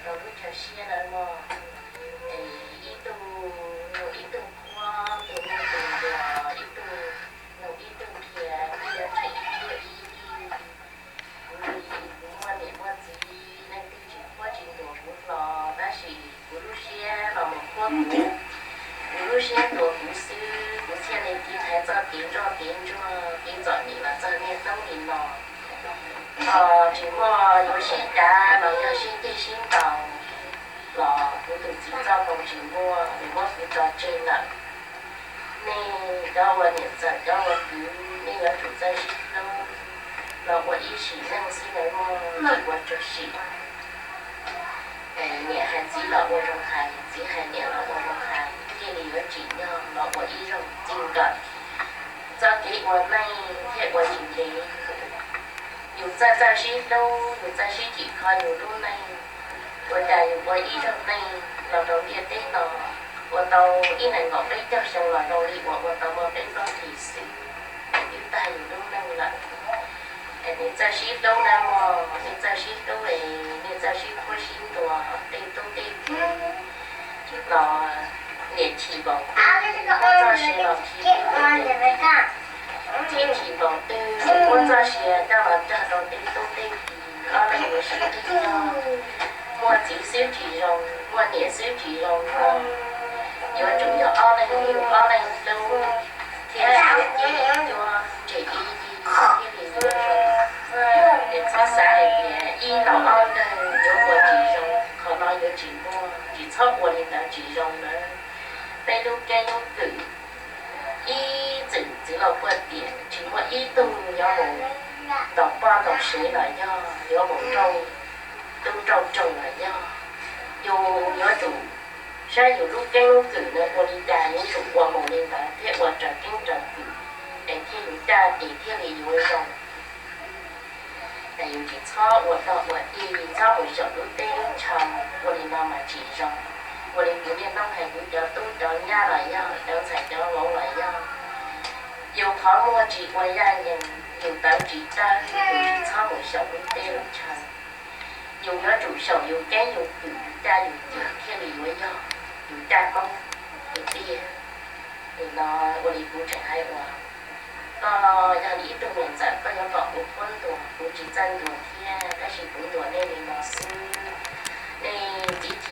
rau lub chaw siab lawm mog. Es ib tug nug ib tug qhuab, tus nug tus ntuas, ib tug nug ib tug qhia, ib yam tseem ib tug ib yig. Kuv li kuv muaj niam muaj txiv, leej twg tsis qhuab tsis ntuas kuv hlo, tab sis kuv lub siab los mus qhuab kuv, kuv lub siab ntuas kuv xwb, kuv thiaj li tiv thaiv txoj kev nroj kev ntsuag, kev txom nyem los txog niaj hnub li no. Tsis muaj yuav sib cav los yog sib ceg sib ntaus los kuv tus txiv txoj hmoo tsis muaj, nws muab kuv tso tseg lawm. Nej cov uas niam txawm cov uas kwv, nej yuav tsum txawj sib hlub los ua ib sim neej xwb nawb mog, tsis ua tsuag sim. Niam hais txiv los ua zoo hais, txiv hais niam los ua zoo hais, thiaj li yuav tsim nyog los ua ib zaug txij nkawm. Txoj kev ua neej thiaj ua tsis ntev. Yus txawj txawj sib hlub, yus txawj sib cim kho yus lub neej, ua cas yus ua ib zaug neej los rau ntiaj teb no ua tau ib nees nkaum peb caug xyoo los zoo li uas ua tau muaj peb plaub hlis xwb, twb tag yus lub neej lawm. Es nej txawj sib hlub nawb mog, nej txawj sib hlub es nej txawj sib qhuab sib ntuas tej tub tej kiv los niam chim npaum twg muab txoj sia los khi tej tub tej kiv, txiv chim npaum twg muab txoj sia coj los cog rau tej tub tej kiv, ob leeg yuav sib qhib zog. Muaj txiv xwb tsis zoo, muaj niam xwb tsis zoo, yuav tsum yog ob leeg hlub, ob leeg hlub thiaj li yuav cia cuab tseg ib yig thiaj li yuav zoo. Es txhob xav hais tias ib los ob leeg yuav ua tsis zoo, qhov no yuav tsis muaj, tsis txhob ua li ntawd tsis zoo nawb. Peb lub keeb lub kwm ib txwm txiv los puag tias tsis muaj ib tug yuav mus ntaus poj ntaus sev los yog yuav mus nrauj tub nrauj roog los yog, yus yuav tsum saib yus lub keeb lub kwm no ua li cas yuav tsum ua mus li ntawd thiab ua raws keeb raws kwm es thiaj yuav caj ces thiaj li yuav zoo. Es yus tsis txhob ua dog ua dig, txhob mus xyaum lub teb lub chaw, ua li no mas tsis zoo. Ua li kuv niaj hnub hais kuv cov tub cov nyab los yog cov ntxhais cov vauv los yog, yus qhov muag tsis ua yaj yees, yus tawv tsis tawg, yus tsis txhob mus xyaum lub teb lub chaw. Yus yuav tsum xyaum yus keeb yus kwm, yus caj yus ces thiaj li yuav yog yus caj Hmoob tiag tiag. Nim no ua li kuv tseem hais uas koj yog ib tug niam ntxawm, koj yuav kom kuv qhuab ntuas, kuv tsis txawj ntuas thiab, tab sis kuv ntuas nej li no xwb.